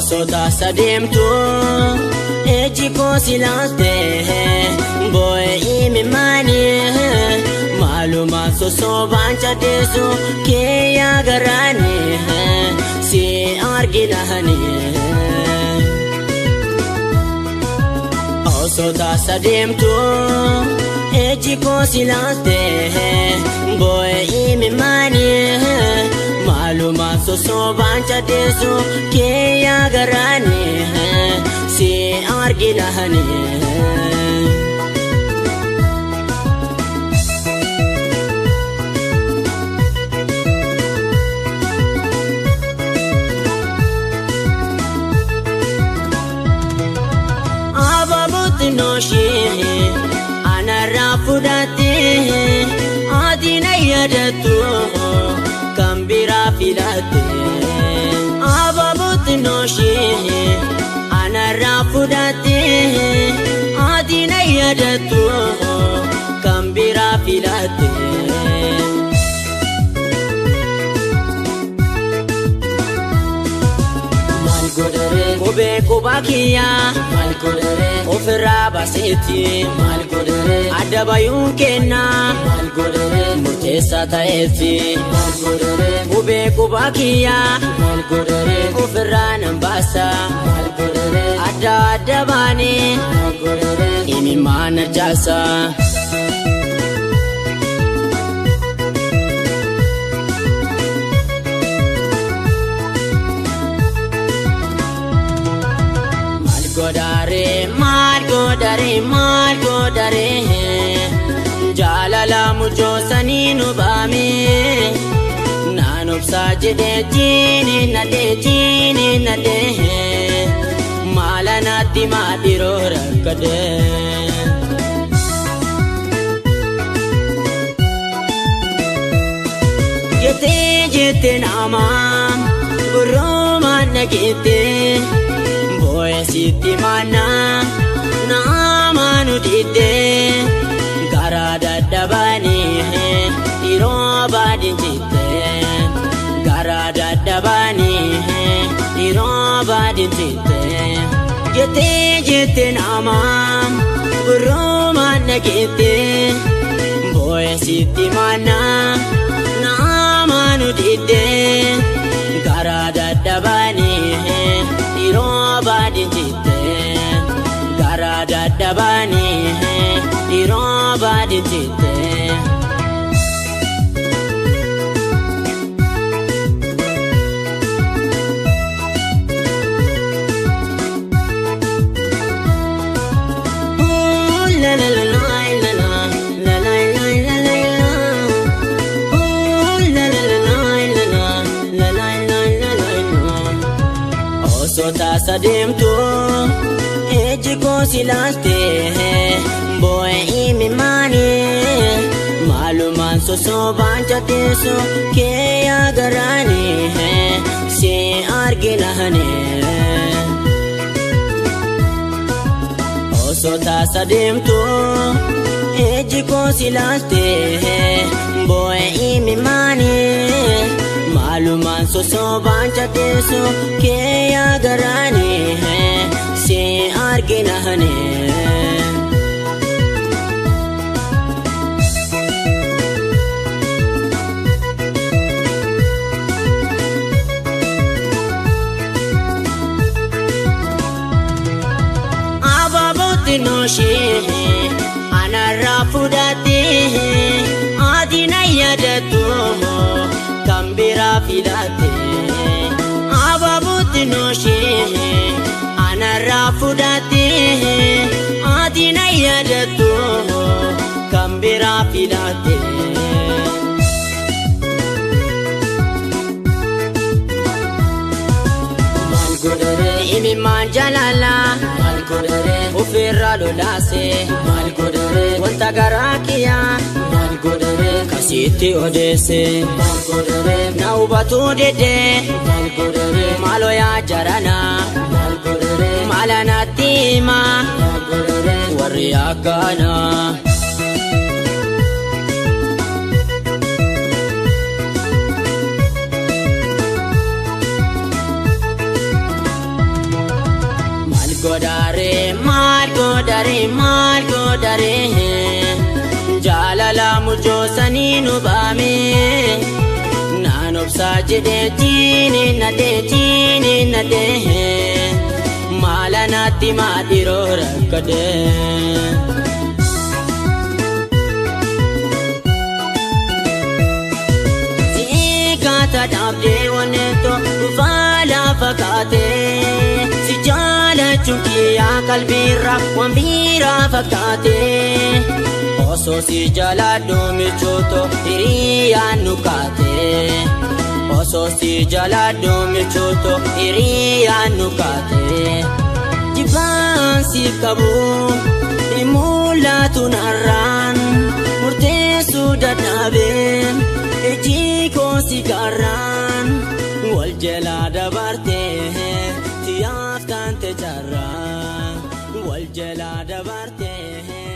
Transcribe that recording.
Osoo taasa deemtu ejji koo si laalte boo'ee imimaanii maalumaan sosobaan cadheessu kiyya garaanii si arginanii. Osoo taasa deemtu ejji koo si laalte boo'ee imimaanii maalumaan sosobaan cadheessu kiyya garaanii si arginanii. Nooshee anarraa fudhattee ati na yaadattu kan biraa filatte. Abaabooti nooshee anarraa fudhattee ati na yaadattu kan biraa filatte. Qubee qubaa kiyyaa maal godharee ofirraa baaseeti maal godharee adda bayuun kennaa maal godharee murteessaa ta'eeti maal godharee qubee qubaa kiyyaa maal godharee ofirraa nan baasa maal godharee adda adda baanee maal godharee imimmaan arjaasa. Maal godharee maal godharee jaalala mujoosanii nu baame naan obsaa jedhee jiini nadhee jiini nadhee maala naatti maadhiroo rakkadhee. Jettee jettee namaa gurroomaan dhageettee. Boo'ee sitti maanaa nama nu diddee garaa dadhabanii yeroo baadhiin jittee garaa dadhabanii yeroo baadhiin jittee jettee jettee nama gurroomaan dhageettee boo'ee sitti maanaa nama nu diddee garaa dadhabanii. Yeroo baadhiin jittee garaa dadhabanii yeroo baadhiin jittee. La la la la la la la la la la la. La la la la la la la la la. Osoo taasa deemtu ejji koo si laalte boo'ee imimaanii maalumaan sosobaan cadheessu kiyya garaanii si arginanii. Osoo taasa deemtu ejji koo si laalte boo'ee imimaanii maalumaan sosobaan cadheessu kiyya garaanii si arginanii. Abaabooti nooshee anarraa fudhattee ati na yaadattu kan biraa filatte. Abaabooti nooshee anarraa fudhattee ati na yaadattu kan biraa filatte. Maal godharee imimmaan jaalala maal godharee ofirraa lolaase maal godharee wanta garaa kiyyaa maal godharee kasitti odeesse maal godharee na hubatuu didee maal godharee maaloo yaa jaranaa maal godharee maala natti himaa maal godharee warri akkanaa. Maal godharee jaalala mujoosanii nu baame naan obsaa jedhee jiini nadee jiini nadee maala naatti maadhiroo rakkadee. Siikaata dhaabdee wanneeto dhufaa lafa kaatee si jaalachuun kiyyaa qalbiirra waan biiraa fakkaatee osoo si jaaladhu michootoo hiriyyaan nu kaatee osoo si jaaladhu michootoo hiriyyaan nu kaatee jibbaan siif qabu hin mul'atu narraan murteessuu dadhabee. Iji koo si garraan wal jalaa dabartee tiyaaf taante carraa wal jalaa dabartee.